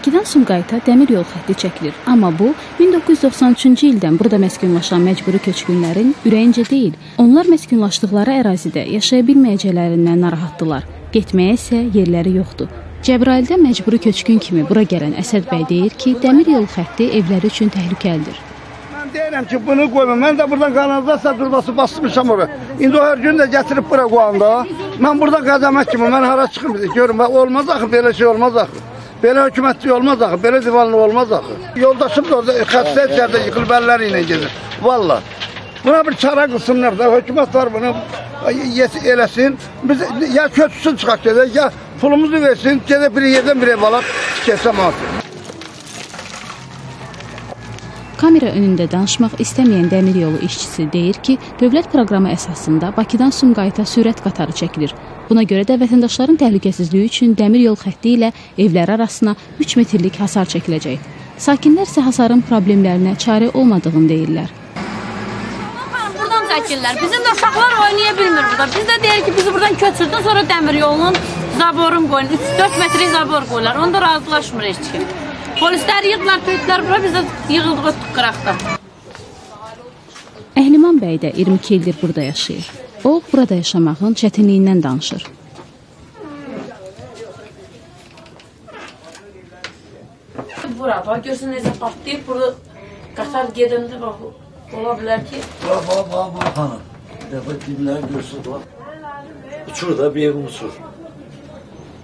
Bakıdan Sumqayıta dəmir yol xətti çəkilir. Amma bu 1993-cü ildən burada məskunlaşan məcburi köçkünlərin ürəyincə deyil. Onlar məskunlaşdıqları ərazidə yaşaya bilməyəcəklərindən narahatdırlar. Getməyə isə yerləri yoxdur. Cəbrayılda məcburi köçkün kimi bura gələn Əsəd bəy deyir ki, dəmir yol xətti evləri üçün təhlükəlidir. Mən deyirəm ki, bunu qoyma. Mən də buradan kanalizasiya turbası basmışam ora. İndi o hər gün də gətirib bura qoyanda, mən buradan qəzəmət kimi, mən hara çıxım görüm, olmaz axı, belə şey olmaz axı. Belə hökumətlik olmaz axı, belə divanlı olmaz axı. Yoldaşım da orada xəstə içərdə yıxılıb əlləri ilə gedir. Valla. Buna bir çara qılsınlar da, hökumət var bunu eləsin. Biz ya köçsün çıxaq gedək, ya pulumuzu versin, gedək bir yerdən bir ev alaq, keçsəm artıq. Kamera önündə danışmaq istəməyən dəmir yolu işçisi deyir ki, dövlət proqramı əsasında Bakıdan Sumqayıta sürət qatarı çəkilir. Buna görə də vətəndaşların təhlükəsizliyi üçün dəmir yol xətti ilə evləri arasına 3 metrlik hasar çəkiləcək. Sakinlər isə hasarın problemlərinə çarə olmadığını deyirlər. Buradan çəkirlər. Bizim də uşaqlar oynaya bilmir burada. Biz də deyir ki, bizi buradan köçürdün, sonra dəmir yolunun zaborun qoyun. 3-4 metrik zabor qoyurlar. Onda razılaşmır heç kim. Polislər yığdılar, tökdülər bura, biz də yığıldıq ötdük qıraqda. Əhliman bəy də 22 ildir burada yaşayır. O, burada yaşamağın çətinliyindən danışır. Bura, bax, görsün necə patlayıb, burada qatar gedəndə bax, ola bilər ki... Bax, bax, bax, bax, xanım. Bir dəfə dibləri görsün, bax. Uçur da, bir evim uçur.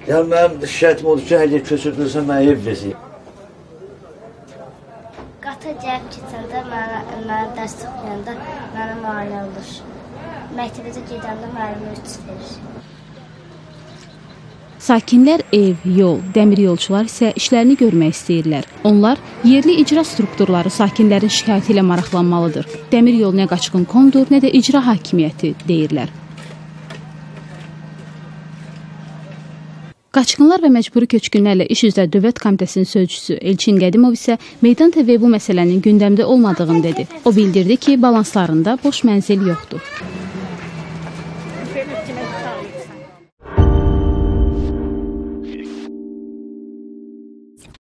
Yəni, mənim şikayətim odur ki, əgər köçürdürsə, mənə ev versin. Qatar gəlib keçəndə, mənə dərs oxuyanda mənə mane olur. Məktəbə gedəndə müəllimə üç verir. Sakinlər ev, yol, dəmir yolçular isə işlərini görmək istəyirlər. Onlar yerli icra strukturları sakinlərin şikayəti ilə maraqlanmalıdır. Dəmir yol nə qaçqın komdur, nə də icra hakimiyyəti deyirlər. Qaçqınlar və məcburi köçkünlərlə iş üzrə Dövlət Komitəsinin sözçüsü Elçin Qədimov isə Meydan TV bu məsələnin gündəmdə olmadığını dedi. O bildirdi ki, balanslarında boş mənzil yoxdur.